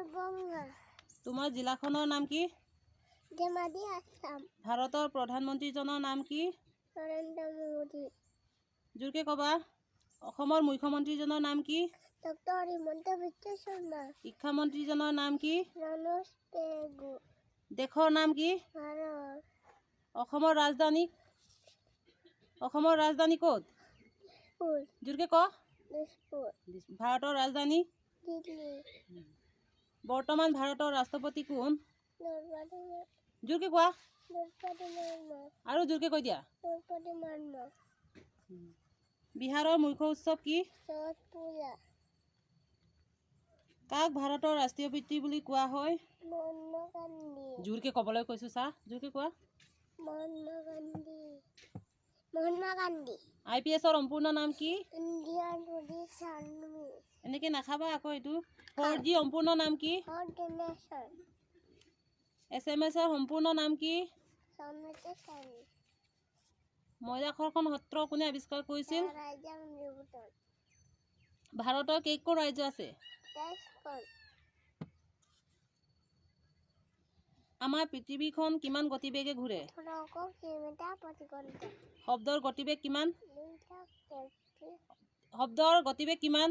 তোমাৰ জিলাখনৰ নাম কি? ধেমাজি, আসাম। ভাৰতৰ প্ৰধানমন্ত্ৰীজনৰ নাম কি? নৰেন্দ্ৰ মোদী। জোৰকে ক'বা। অসমৰ মুখ্যমন্ত্ৰীজনৰ নাম কি? ডক্টৰ হিমন্ত বিশ্ব শৰ্মা। শিক্ষামন্ত্ৰীজনৰ নাম কি? ৰণোজ পেগু। দেশৰ নাম কি? ভাৰত। অসমৰ ৰাজধানী, অসমৰ ৰাজধানী ক'ত? তেজপুৰ। জোৰকে ক। তেজপুৰ। ভাৰতৰ ৰাজধানী? দিল্লী। বৰ্তমান ভাৰতৰ ৰাষ্ট্ৰপতি কোন? দ্ৰৌপদী। জোৰকে কোৱা। দ্ৰৌপদী মুৰ্মু। আৰু জোৰকে কৈ দিয়া। দ্ৰৌপদী মুৰ্মু। বিহাৰৰ মুখ্য উৎসৱ কি? ছট পূজা। কাক ভাৰতৰ ৰাষ্ট্ৰীয় পিতৃ বুলি কোৱা হয়? মহাত্মা গান্ধী। জোৰকে ক'বলৈ কৈছোঁ চা, জোৰকে কোৱা। মহাত্মা গান্ধী, মহাত্মা গান্ধী। আই পি এছৰ সম্পূৰ্ণ নাম কি? Indian police army. এনেকৈ নাখাবা আকৌ এইটো। 4G সম্পূৰ্ণ নাম কি? Fourth generation. এছ এম এছৰ সম্পূৰ্ণ নাম কি? কমিউনিকেশ্যন। মৈদাখৰখন সত্ৰ কোনে আৱিষ্কাৰ কৰিছিল? ৰাজা নিউটন। ভাৰতৰ কেইখন ৰাজ্য আছে? 23খন। আমাৰ পৃথিৱীখন কিমান গতিবেগে ঘূৰে? 1800 কিলোমিটাৰ প্ৰতি ঘণ্টা। শব্দৰ গতিবেগ কিমান? 2 লাখ 33। শব্দৰ গতিবেগ কিমান?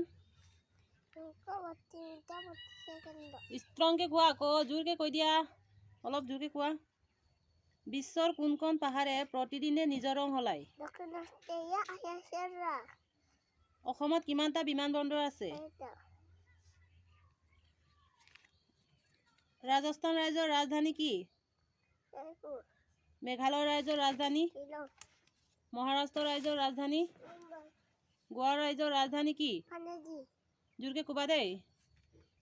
232 মিটাৰ প্ৰতি ছেকেণ্ড। ষ্ট্ৰংকে কোৱা আকৌ, জোৰকে কৈ দিয়া, অলপ জোৰকে কোৱা। বিশ্বৰ কোনখন পাহাৰে প্ৰতিদিনে নিজৰ ৰং সলায়? দক্ষিণ অষ্ট্ৰেলিয়া আয়াছেৰা। অসমত কিমানটা বিমান বন্দৰ আছে? চাৰিটা। ৰাজস্থান ৰাজ্যৰ ৰাজধানী কি? জয়পুৰ। মেঘালয় ৰাজ্যৰ ৰাজধানী? শ্বিলং। মহাৰাষ্ট্ৰ ৰাজ্যৰ ৰাজধানী? মুম্বাই। গোৱা ৰাজ্যৰ ৰাজধানী কি? পানাজী। জোৰকে ক'বা দেই।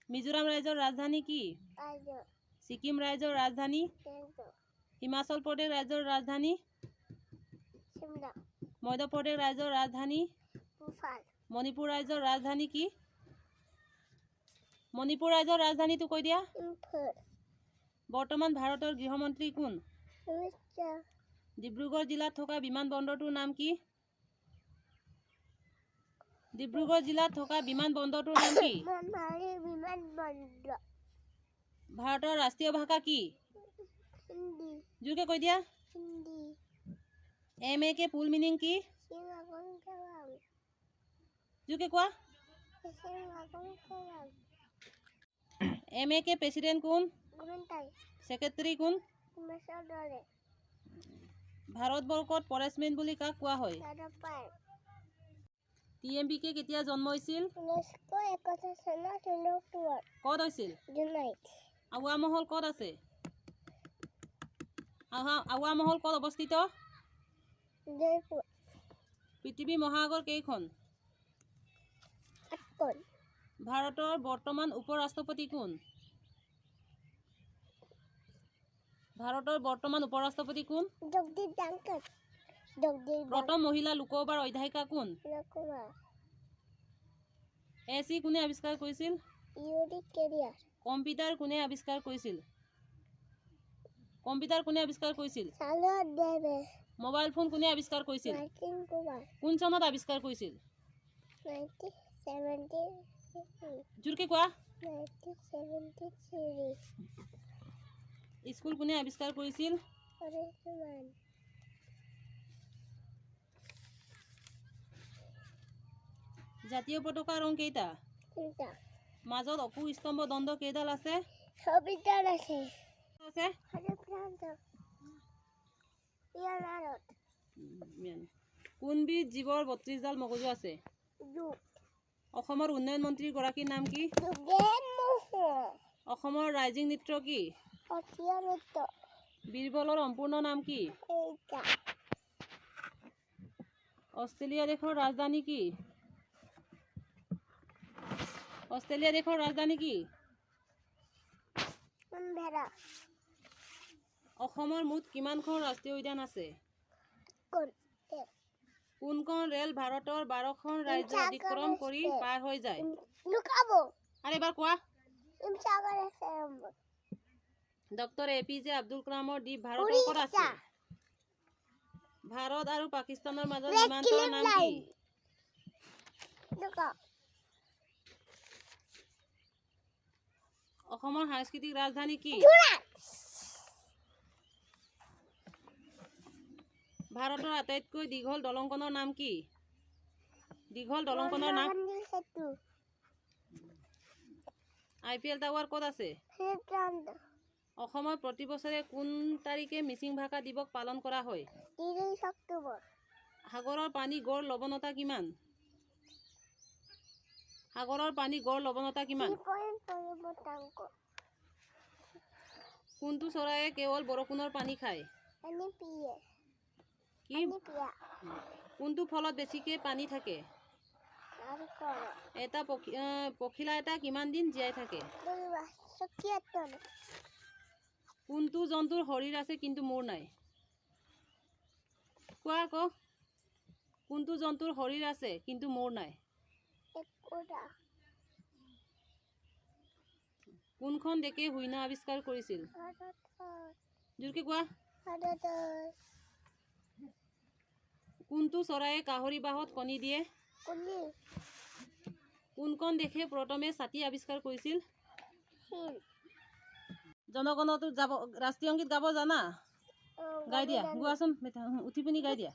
মিজোৰাম ৰাজ্যৰ ৰাজধানী কি? আইজল। ছিকিম ৰাজ্যৰ ৰাজধানী? গেংটক। হিমাচল প্ৰদেশ ৰাজ্যৰ ৰাজধানী? চিমলা। মধ্যপ্ৰদেশ ৰাজ্যৰ ৰাজধানী? ভূপাল। মণিপুৰ ৰাজ্যৰ ৰাজধানী কি? মণিপুৰ ৰাজ্যৰ ৰাজধানীটো কৈ দিয়া। ইম্ফল। বৰ্তমান ভাৰতৰ গৃহমন্ত্ৰী কোন? অমিত শ্বাহ। ডিব্ৰুগড় জিলাত থকা বিমান বন্দৰটোৰ নাম কি? ডিব্ৰুগড় জিলাত থকা বিমান বন্দৰটোৰ নাম কি? মনহাৰী বিমান বন্দৰ। ভাৰতৰ ৰাষ্ট্ৰীয় ভাষা কি? হিন্দী। জোৰকে কৈ দিয়া। Hindi. M A K full meaning কি? সিংহাসন কেৱাম। জোৰকে কোৱা। সিংহাসন কেৱাম। এম এ কে প্ৰেচিডেণ্ট কোন? গোবিন্দাই। ছেক্ৰেটাৰী কোন? হিমেশ্বৰ দলে। ভাৰতবৰ্ষত ফৰেষ্টমেন বুলি কাক কোৱা হয়? যাদৱ Payeng. T M B K কেতিয়া জন্ম হৈছিল? 1931 চনৰ 3 অক্টোবৰ। ক'ত হৈছিল? জোনাইত। আৱা মহল ক'ত আছে? আৱা মহল ক'ত অৱস্থিত? জয়পুৰ। পৃথিৱী মহাসাগৰ কেইখন? আঠখন। ভাৰতৰ বৰ্তমান উপ ৰাষ্ট্ৰপতি কোন? ভাৰতৰ বৰ্তমান উপ ৰাষ্ট্ৰপতি কোন? জগদীপ ধনখড়, জগদীপ। প্ৰথম মহিলা লোকসভাৰ অধ্যক্ষা কোন? কুমাৰ। এ চি কোনে আৱিষ্কাৰ কৰিছিল? ইউৰি কেৰিয়াৰ। কম্পিউটাৰ কোনে আৱিষ্কাৰ কৰিছিল? কম্পিউটাৰ কোনে আৱিষ্কাৰ কৰিছিল? Charles Babbage. মোবাইল ফোন কোনে আৱিষ্কাৰ কৰিছিল? Martin Cooper. কোন চনত আৱিষ্কাৰ কৰিছিল? 1973। জোৰকে কোৱা। 1973। স্কুল কোনে আৱিষ্কাৰ কৰিছিল? হৰেশ। জাতীয় পতাকাৰ ৰং কেইটা? তিনিটা। মাজত অশোক স্তম্ভ দণ্ড কেইডাল আছে? ছবিডাল আছে। আছে। হৰে ম্যানমাৰত। কোনবিধ জীৱৰ 32ডাল মগজু আছে? জোক। অসমৰ উন্নয়ন মন্ত্ৰীৰ গৰাকীৰ নাম কি? যোগেন মোহন। অসমৰ ৰাজ্যিক নৃত্য কি? সত্ৰীয়া নৃত্য। বীৰবলৰ সম্পূৰ্ণ নাম কি? এইটা। অষ্ট্ৰেলিয়া দেশৰ ৰাজধানী কি? অষ্ট্ৰেলিয়া দেশৰ ৰাজধানী কি? কেনবেৰা। অসমৰ মুঠ কিমানখন ৰাষ্ট্ৰীয় উদ্যান আছে? কোন? কোনখন ৰেল ভাৰতৰ 12খন ৰাজ্য অতিক্ৰম কৰি পাৰ হৈ যায়? লুকাব। আৰু এবাৰ কোৱা। হিমসাগৰ আছে। Doctor A P J Abdul কালামৰ দ্বীপ ভাৰতৰ ক'ত আছে? উৰিষ্যা। ভাৰত আৰু পাকিস্তানৰ মাজৰ ৰেড সীমান্তৰ ক্লিফ নাম কি? লাইন। লুকাও। অসমৰ সাংস্কৃতিক ৰাজধানী কি? ভাৰতৰ আটাইতকৈ দীঘল দলংখনৰ নাম কি? দীঘল দলংখনৰ নাম? সেতু। আই পি এল টাৱাৰ ক'ত আছে? অসমত প্ৰতি বছৰে কোন তাৰিখে মিচিং ভাষা দিৱস পালন কৰা হয়? 30 অক্টোবৰ। সাগৰৰ পানী গড় লৱণতা কিমান? সাগৰৰ পানী গড় লৱণতা কিমান? 3.5%। কোনটো চৰাইয়ে কেৱল বৰষুণৰ পানী খায়? পানী পিয়ে। কি? পানী পিয়া। কোনটো ফলত বেছিকে পানী থাকে? নাৰিকল। এটা পখিলা এটা কিমান দিন জীয়াই থাকে? 2 মাহ 76। কোনটো জন্তুৰ শৰীৰ আছে কিন্তু মূৰ নাই? কোৱা আকৌ, কোনটো জন্তুৰ শৰীৰ আছে কিন্তু মূৰ নাই? একোটা। কোনখন দেশে শূন্য আৱিষ্কাৰ কৰিছিল? ভাৰতৰ। জোৰকে কোৱা। ভাৰতৰ। কোনটো চৰাইয়ে কাউৰী বাহত কণী দিয়ে? কুলি। কোনখন দেশে প্ৰথমে ছাতি আৱিষ্কাৰ কৰিছিল? চীন। জনগণতো যাব, ৰাষ্ট্ৰীয় সংগীত গাব জানা? গাই দিয়া। গোৱাচোন বেটা, উঠি পিনি গাই দিয়া।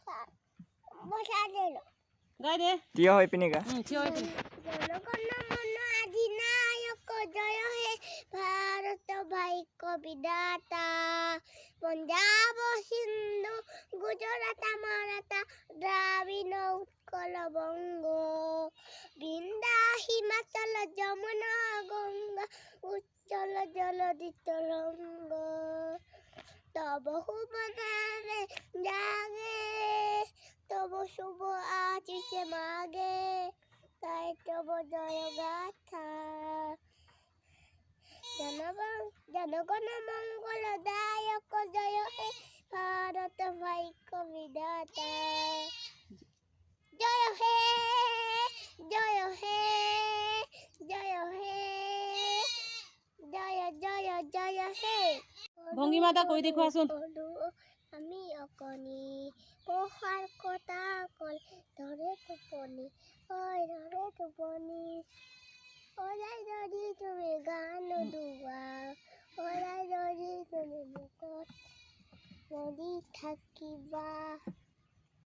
গাই দে। থিয় হৈ পিনি গা। থিয় হৈ পিনি। জনগণ মন অধিনায়ক, জয় হে ভাৰত ভাগ্য বিধাতা, পঞ্জাৱ সিন্ধু গুজৰাট মাৰাঠা, দ্ৰাবিড় উৎকল বংগ, বিন্ধ্যা হিমাচল যমুনা গঙ্গা, উচ্ছল জলধি তরঙ্গ, তব শুভ নামে জাগে, তব শুভ আশিসে মাগে, তাই তব জয় গাথা। জনগণ মঙ্গলদায়ক, জয় হে ভাৰত ভাগ্য বিধাতা, জয় হে, জয় হে, জয় হে, জয় জয় জয় হে। ভংগীমা এটা কৰি দেখুৱাচোন। আমি অকণি পঢ়াৰ কথা কল ধৰে টোপনি, ঐ ধৰে টোপনি।